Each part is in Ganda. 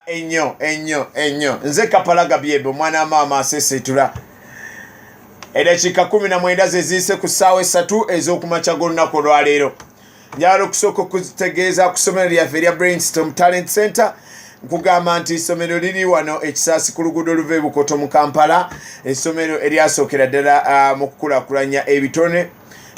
Ennyo ennyo ennyo. Nze Kapalaga Byebe, omwana wa maama aseseetula. Eddakiika 19 ze ziyise ku ssaawa 3 ez'okumakya g'olunaku olwaleero. Njagala okusooka okutegeeza ku ssomero lyaffe erya Brainstorm Talent Center. Nkugamba nti essomero liri wano ekisaasi ku luguudo oluva e Bukoto mu Kampala, essomero eryasookera ddala mu kukulaakulanya ebitone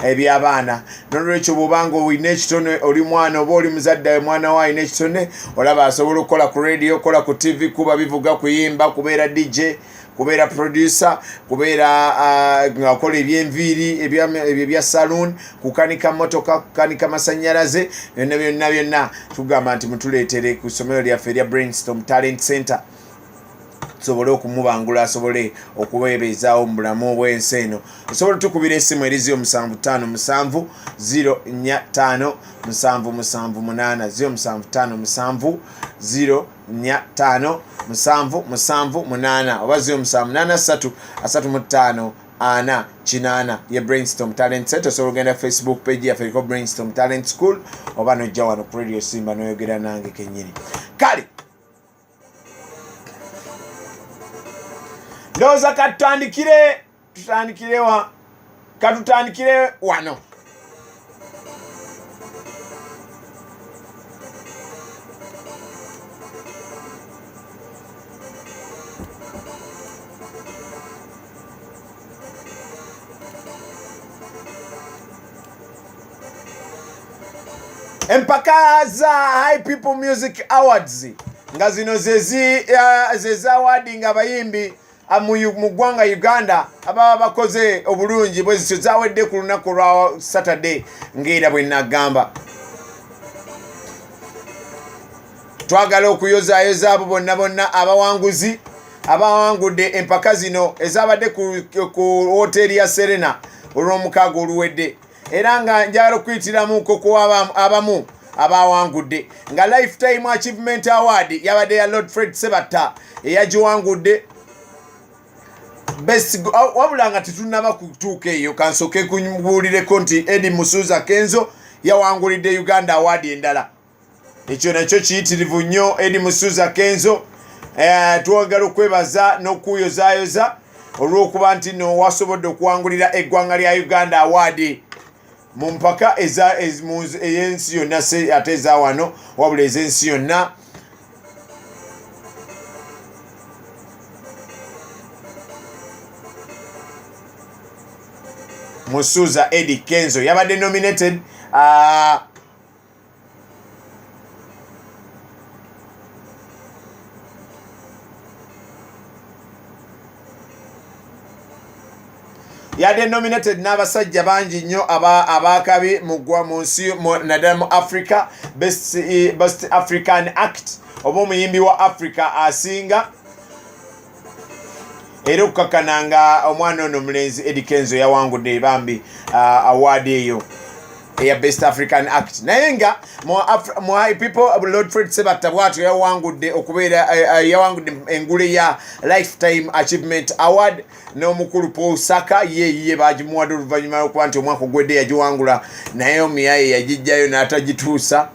eby'abaana. Nolwekyo bw'oba nga olina ekitone, oli mwana oba oli muzadde, mwana wo alina ekitone, olaba asobola okukola ku radio, okukola ku tv, kuba bivuga, kuyimba, kubeera DJ, kubeera producer, kubeera ng'akola ebyenviiri, ebyo ebya saloon, kukanika motoka, kukanika masanyalaze, byonna byonna byonna tugamba nti mutuleetere ku ssomero lyaffe erya Brainstorm Talent Center tusobole okumubangula asobole okubeebeezaawo mu bulamu bw'ensi eno. Osobola otukubira esimu eri 0757 045 778, 0757 045 778 oba 0783 35 4 8. Ye Brainstorm Talent Center. Osobola ogenda Facebook page yaffe eriko Brainstorm Talent School, oba nojja wano ku Radio Simba noyogera nange kennyini. Kale ndowooza katutandikire, tutandikire wa? Katutandikire wano. Empaka za High People Music Awards nga zino zezawadinga abayimbi mu ggwanga Uganda ababa bakoze obulungi bwe zityo, zawedde ku lunaku lwa Saturday. Ng'era bwe nagamba, twagala okuyozaayoza abo bonna bonna abawanguzi abawangudde empaka zino ezabadde ku woteeri ya Serena olw'omukaaga oluwedde. Era nga njagala okuyitiramuko ku abamu abawangudde, nga Lifetime Achievement Award yabadde ya Lord Fred Sebatta eyagiwangudde. Best, wabula nga tetunaba kutuuka eyo, kansooke kubuulireko nti Eddie Musuuza Kenzo yawangulidde Uganda Award endala. Ekyo nakyo kiyitirivu nnyo. Eddie Musuuza Kenzo, twagala okwebaza n'okuyozaayoza olw'okuba nti no wasobodde okuwangulira eggwanga lya Uganda award mu mpaka ey'ensi yonna, se ate eza wano, wabula ez'ensi yonna. Musuuza Eddie Kenzo yabadde nominated yadde nominated n'abasajja bangi nnyo abakabi mugwa mu nsi, naddala mu Africa. Best African Act oba omuyimbi wa Africa asinga, era okukakana nga omwana ono omulenzi Eddie Kenzo yawangudde ebambi award eyo eya Best African Act. Naye nga mu High People, Lord Fred Sebatta bwatyo yawangudde okubeera yawangudde engule ya Lifetime Achievement Award, n'omukulu Paul Saka ye bagimuwadde oluvannyuma lwokuba nti omwaka ogwedde yagiwangula, naye omuyaye yagijjayo n'atagituusa.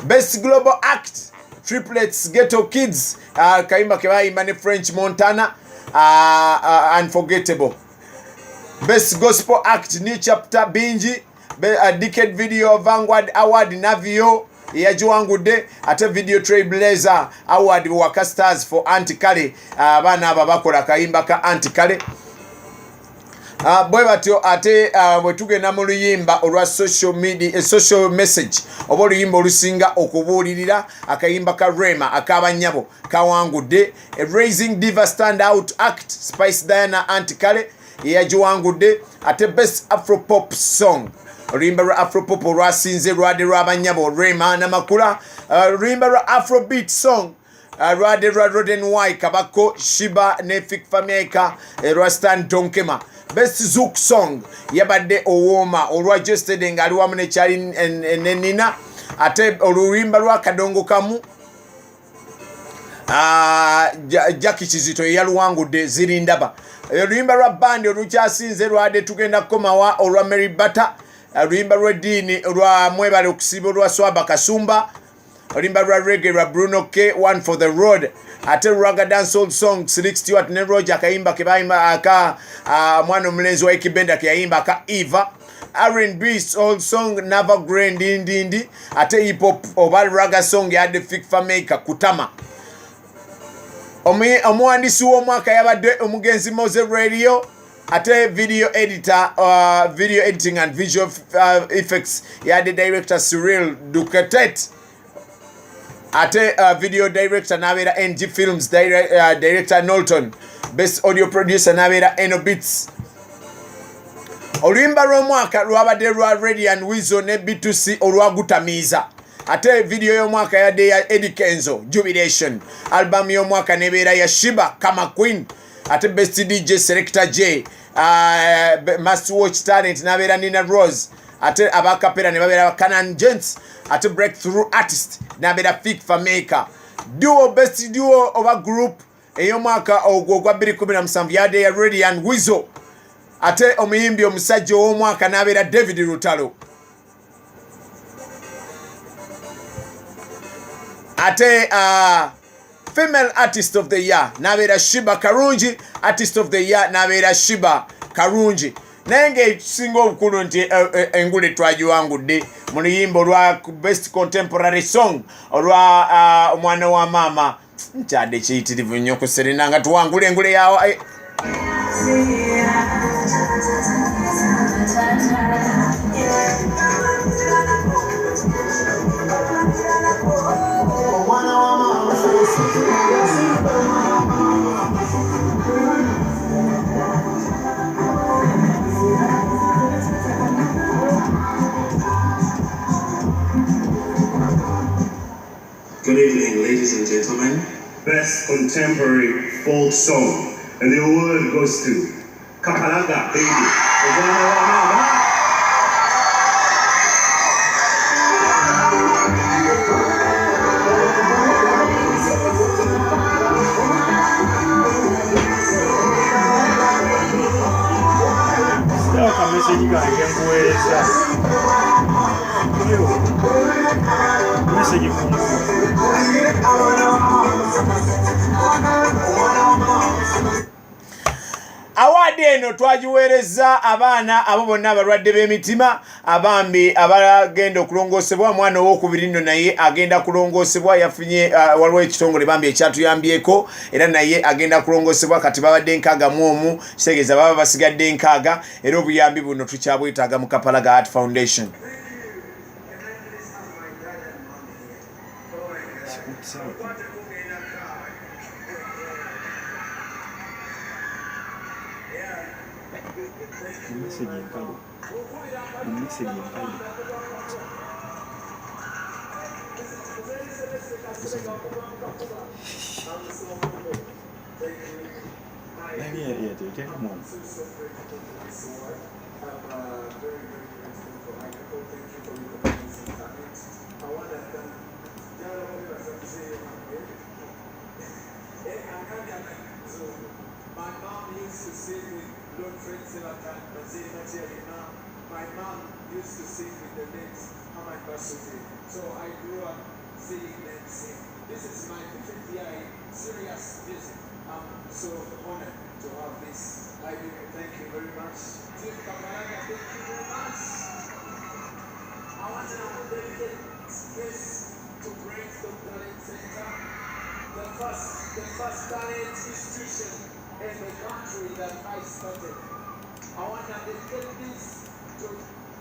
Best Global Act, Triplets Ghetto Kids, kayimba ke bayimba ne French Montana, Unforgettable. Best Gospel Act, New Chapter Bingi. Decade Video Vanguard Award, Navio yagiwangudde. Ate Video Trailblazer Award, Waka Stars for Antikale, abaana abo bakola kayimba ka Antikale. Bwe batyo ate bwe tugenda mu luyimba olwa social media, social message oba oluyimba olusinga okubuulirira, akayimba ka Rema ak'abanyabo kawangudde. Raising Diva Stand Out Act, Spice Diana Antikale yeyagiwangudde. Ate Best Afropop Song, oluyimba lwa Afropop olwasinze lwade lw'abanyabo Rema Namakula. Oluyimba lwa Afrobeat Song lwade lwa Roden Y Kabako, Shiba ne Fik Fameka, lwa Stan Tonkema. Best Zouk Song yabadde Owooma olwa Jestede ng'ali wamu nekyali ne Nina. Ate oluyimba lwa Kadongo Kamu, Jackie Kizito yeyaluwangudde, Zirindaba. Oluyimba lwa bandi olukyasinze lwade Tugenda Kukomawa olwa Mary Butter. Oluyimba lw'eddiini lwa Mwebale Okusiiba olwa Swaba Kasumba. Oluyimba lwa reggae lwa Bruno K, One for the Road. Ate Ragga Dancehall Song, Slick Stewart ne Roger, akayimba ke bayimba aka mwana omulenzi wa Ekibenda ke yayimba aka Eva. R&B soul song, Nava Grey, Ndindindi. Ate hip hop oba ragga song yadde Fik Fameica, Kutama. Omuwandiisi w'omwaka yabadde omugenzi Mowzey Radio. Ate video editor, video editing and visual effects yadde director Cyril Duketet. Ate video director n'abeera NG Films director Nolton. Best audio producer n'abeera Eno Beats. Oluyimba lw'omwaka lwabadde lwa Radio and Weasel ne B2C, olwagutamiiza. Ate video y'omwaka yadde ya Eddie Kenzo, Jubilation. Album y'omwaka nebeera ya Sheebah, Karma Queen. Ate best DJ, Selector J. Must watch talent n'abeera Nina Rose. Ate abakapera ne babeera Canan Gents. Ate breakthrough artist n'abeera Fik Fameica. Duo, best duo oba group ey'omwaka ogwo ogwa 2017 yadde ya Radio and Weasel. Ate omuyimbi omusajja ow'omwaka n'abeera David Lutalo. Ate female artist of the year n'abeera Sheebah Karungi. Artist of the year n'abeera Sheebah Karungi. Naye ng'ekisinga obukulu nti engule twagiwangudde mu luyimba olwa best contemporary song olwa omwana wa maama. Nkyadde kiyitirivu nnyo ku Serena nga tuwangula engule yawo. Good evening, ladies and gentlemen. Best Contemporary Folk Song. And the award goes to Kapalaga Baby. Omwana wa Mama. Sitawo kamesegi kange nkuweereza. Yo, mesegi kungulu. Award eno twagiweereza abaana abo bonna abalwadde b'emitima abambi abagenda okulongoosebwa. Omwana owokubiri nno naye agenda kulongoosebwa, yafunye waliwo ekitongole bambi ekyatuyambyeko, era naye agenda kulongoosebwa. Kati babadde 61, kitegeeza baba basigadde 60, era obuyambi buno tukyabwetaaga mu Kapalaga Heart Foundation. What's up? Message enkalu. Message enkalu. Nani yateekamu? My mom used to sing with Lord Fred Selatan, My mom used to sing with the late Ahmad Basuti. So I grew up seeing them sing. This is my fifth year in serious music. I'm so honored to have this. I do thank you very much. Team Kapalaga, thank you very much. I want to dedicate this to Brainstorm Talent Center, the first talent institution in the country that I started. I want to dedicate this to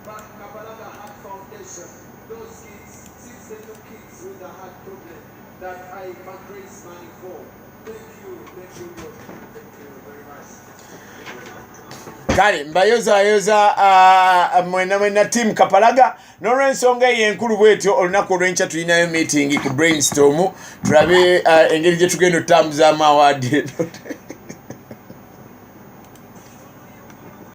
Kapalaga Heart Foundation. Those kids, 62 kids with a heart problem that I fundraise money for. Thank you, God. Thank you very much. Kale mbayozayoza mwena mwena team Kapalaga. N'olwensonga eyo enkulu bwetyo, olunaku olw'enkya tulinayo meeting ku Brainstorm, tulabe engeri gye tugenda otambuzaamu award eno.